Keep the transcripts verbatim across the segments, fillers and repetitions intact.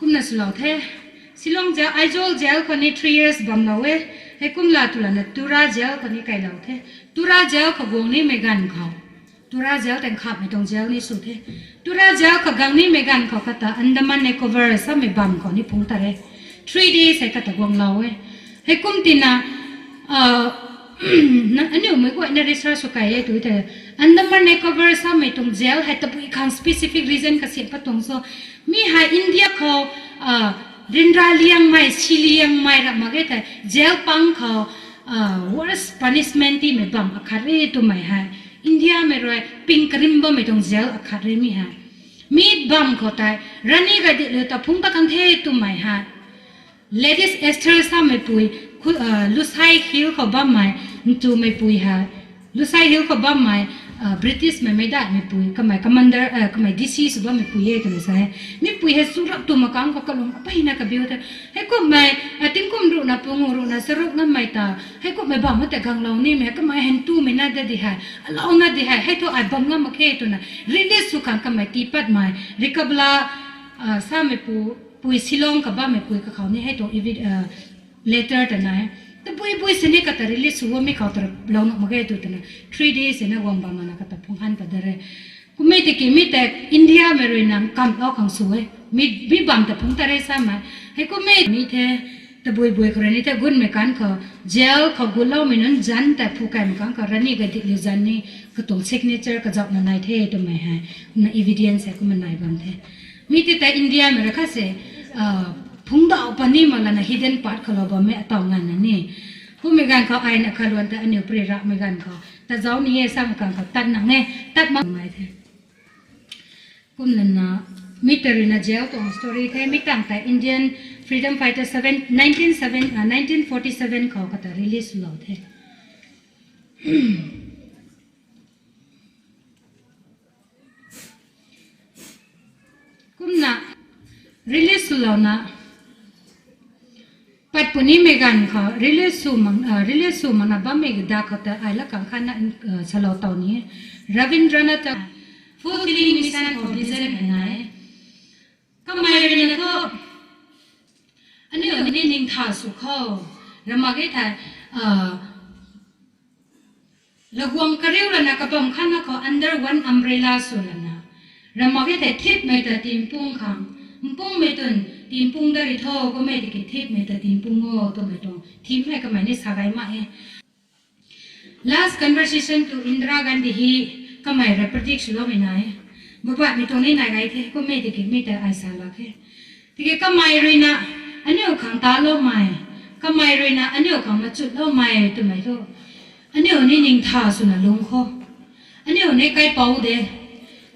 Kumna swlou the. Shillong jail, Aizawl jail khou ni three years bamlou e. Heikum la tw lana Tura jail khou ni kailou the. Tura jail khou guang nimei ganv khou, Tura jail tei nkhamhmei tuang jail ni sw the. Tura jail khou guang nimei ganv khou kata Andaman Nicobar samei bam khou ni phungc ta re. Three days hei kata guanglou e. Heikum tina, aniu mei guayna research sw kai e tu the. Andaman Nicobar samei tuang jail hei tabui khang specific reason kasiam pat tuang so, mi hei India khou ryanra liangmei, si liangmei ra mak ge thei jail pang khou worst punishment tiimei bam akhat re twmei hei Indiamei rui ping karim bammei tuang jail akhat re mi hei. Mi bam khou tei Rani Gaidinliu ta phungc ta kan the twmei hei Lady Esther sameipui, Lushai Hill khou bammei, ntumeipui hei, Lushai Hill khou bammei Britishmei meicdaihmeipui kamei commander, kamei D C sw bammeipui e twna sa e. Mipui hei chu rap twmei kang khou kalung apeina kabiu the. Heikumhmei tingkum ruhna pungu ruhna charuk ngammei ta heikumhmei bam tei guanglou nimei hei kamei hei ntumei na de di hei, alouna di hei, hei thu ai bam ngam mak khe twna release sw khang kamei tii patmei Rikabla sameipu, pui Shillong khou bammeipui kakhou ni hei tuang letter ta nai e. Tabui bui sini kata release sw o, mi khou ta lou nuh mak ge tu twna three days sini guang bam mana kata phungc han pat de re. Kummei tiki mi tei Indiamei rui na nkamhlou khang sw e. Mi bam ta phungc ta re samei. Heikummei ni the, tabui bui khou rui ni the gunmei kan khou jail khou gutloumei nunc zanc tei phu kaimei kan khou Rani Gaidinliu zanc ni katuang signature kazauhna nai the twmei hei kumna evidence hei kumna nai bam the. Mi ti tei Indiamei rui khat se phungcdauh pat ni mak lana hidden part khou lou bammei ataw nganvna ni. Kummei ganv khou aina khaluan tei aniu pray ramei ganv khou tazauc ni e samei ganv khou tat nang e, tat mak nai the. Kumlana mi tei rui na jail tuang story the, mi tangv tei Indian freedom fighter seven, nineteen seven, nineteen forty seven khou kata release swlou the. Kumna release swlouna pat punimei ganv khou release sw mak, release sw makna bammei dak khou ta ai la kang khatna salou tow ni e. Rabindranath Fulfilling Mission for Vision hei nai e. Kamei rui na thu aniu ni ningtha sw khou, ramak ge thei, laguang kariu lana kabam khatna khou under one umbrella sw lana, ramak ge thei thipmei ta timpung khang, mpungmei tun timpung da ri tho, kummei tiki thipmei ta timpung o twmei tuang theme hei kamei ni sa gay mak e. Last conversation to Indira Gandhi hi kamei rui predict swloumei nai e. Bubaihmei tuang ni nai gay the, kummei tiki mi tei ai sa lak khe. Tiki kamei rui na aniu khang taloumei, kamei rui na aniu khang machutloumei twmei thu, aniu ni ningtha swna lung khou, aniu ni kaipouc de.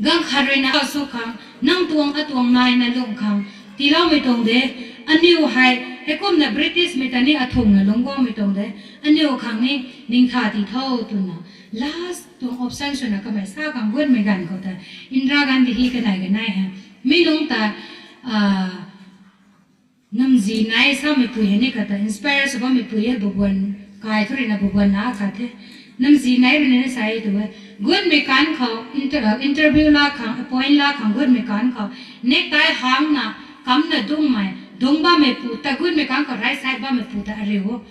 Ganv khat rui na sw khang, nang tuang atuang naina lung khang tiiloumei tuang de. Aniu hei heikumna Britishmei ta ni athungna lungc guangmei tuang de. Aniu khang ni ningtha tii tho twna last tuang option swna kamei sa khang gunmei ganv khou ta Indira Gandhi hi kanei kanei hei mi lungc ta namzi nai sameipui hei ni kata inspire sw bammeipui e. Bubuan kai thu rui na bubuan na khat the. Namzi nai rui na ni sa e tu e. Gunmei kan khou inter-, interview la khang, appoint la khang gunmei kan khou necktie hangna kamna dungmei, dungc bammeipu ta gunmei kan khou right side bammeipu ta ariu o,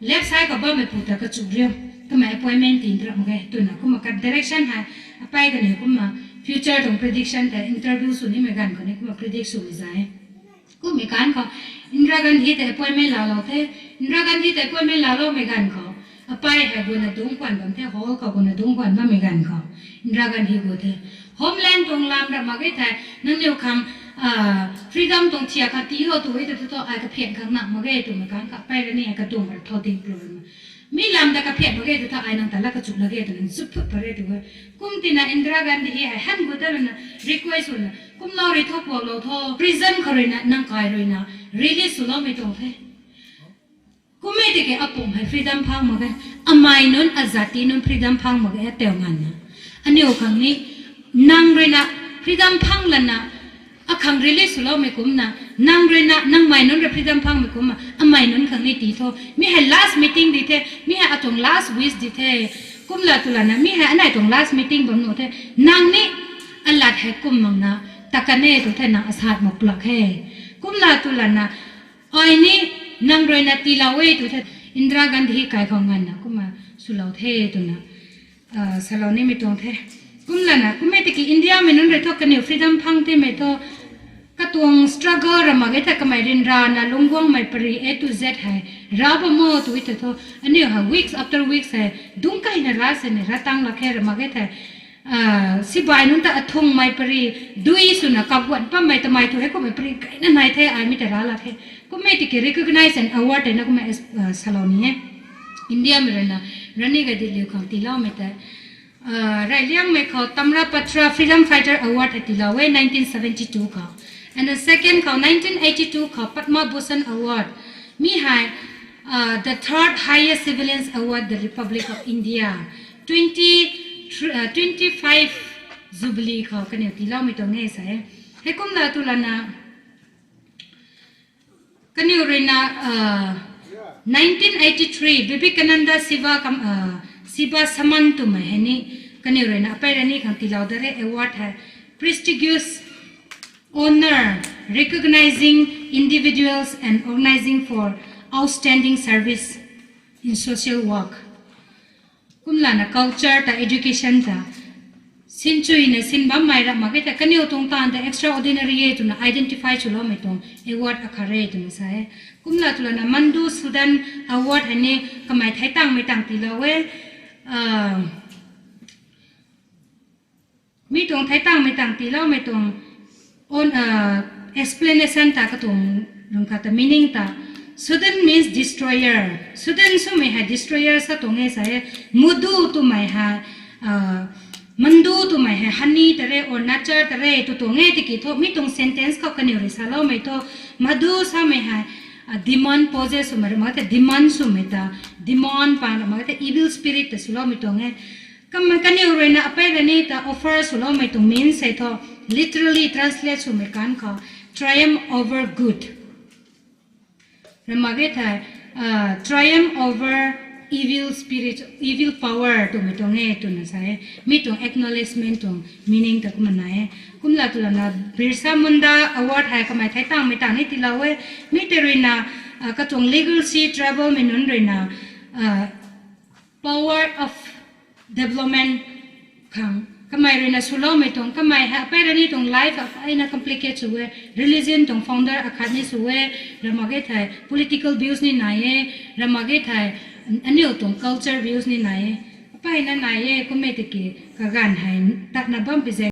left side khou bammeipu ta kachu riu. Kamei appointment tii nrap mak ge twna kumna ka direction hei apey kaniw kumna future tuang prediction tei interview sw nimei ganv khou ni kumna predict swmei zay e. Kummei kan khou Indira Gandhi tei appointment laalou the. Indira Gandhi tei appointment laaloumei ganv khou apey hei guna dungc khwan bam the, hall khou guna dungc khwan bammei ganv khou Indira Gandhi gu the, Homeland tuang lam ra mak ge thei nangniw khang freedom tuang thiak kha tiilou tu e tei thu thu ai kaphian khang nang mak ge twmei kan khou apey rui ni hei kadung ra thau ding plu rui na, mi lam ta kaphian mak ge tei thu ai nang ta la kachu lak ge twna zut phut pat re tu e. Kum tina Indira Gandhi hi hei han gu ta rui na request swna, kumlou rui thu kuaklou tho, prison khou rui na nang kai rui na release swloumei tuang the. Kummei tiki apum hei freedom phang mak ge, amei nunc azati nunc freedom phang mak ge, taw nganvna. Aniu khang ni nang rui na freedom phang lana akhang release swloumei kumna, nang rui na nangmei nunc rui freedom phangmei kumna amei nunc khang ni tii tho. Mi hei last meeting di the, mi hei atuang last wish di the. Kumla tu lana mi hei anei tuang last meeting bam nuh the. Nang ni alat hei kum makna ta kan e tu the, nang asat mak plak he. Kumla tu lana, ai ni nang ruina tiilou e tu the, Indira Gandhi kai khou nganvna kumna swlou the twna salou nimei tuang the. Kumlana kummei tiki Indiamei nunc rui thu kaniw freedom phang timei thu katuang struggle ra mak ge the, kamei ryanrana lungcguangmei pary A to Z hei ra bam o tu e the thu, aniu hei weeks after weeks hei dungc kaina ra sini ra tang lak khe ra mak ge the. Sibai nunc ta athungmei pary dui swna kaguan pammei tamei tu hei kummei pary kaina nai the, ai mi ta ra lak khe. Kummei tiki recognize and award tei na kumna salou ni e. Indiamei ruina Rani Gaidinliu khang tiiloumei tei, reyliangmei khou Tamrapatra Freedom Fighter Award hei tiilou e nineteen seventy-two khou, and the second khou nineteen eighty-two khou Padma Bhushan Award. Mi hei the third highest civilians award the Republic of India, twenty twenty-five jubilee khou kaniw tiiloumei tuang e sa e. Heikumna tu lana kaniw ruina nineteen eighty-three Vivekananda Seva Samman twmei hei ni kaniw ruina apei rani khang tiilou da re. Award hei prestigious honor recognizing individuals and organizing for outstanding service in social work. Kumlana culture ta education ta sinchuina sin bammei ra mak ge the, kaniw tuang taanv ta extraordinary e twna identify swloumei tuang award akhat re twna sa e. Kumla tu lana Madhusudhan Award hei ni kamei theitangmei tang tiilou e. Mi tuang theitangmei tang tiiloumei tuang explanation ta katuang rung khat ta meaning ta, Sudhan means destroyer. Sudhan swmei hei destroyer sa tuang e sa e. Madhu twmei hei Madhu twmei hei honey ta re or nectar ta re tw tuang e tiki thu mi tuang sentence khou kaniw rui saloumei thu, Madhu samei hei demon possess swmei ra mak the, demon swmei ta, demon pang ra mak the, evil spirit ta swloumei tuang e. Kumna kaniw ruina apei rani ta offer swloumei tuang means hei thu, literally translate swmei kan khou triumph over good ra mak ge thei, triumph over evil spirit, evil power twmei tuang e twna sa e. Mi tuang acknowledgement tuang meaning ta kumna nai e. Kumla tu lana Birsa Munda Award hei kamei theitangmei tang ni tiilou e. Mi tei ruina katuang legacy tribalmei nunc ruina power of development khang kamei ruina swloumei tuang, kamei hei apei rani tuang life apeina complicate sw e, religion tuang founder akhat ni sw e, ra mak ge thei political views ni nai e, ra mak ge thei aniu tuang culture views ni nai e, apeina nai e. Kummei tiki kaganv hei tatna bam pi zaeng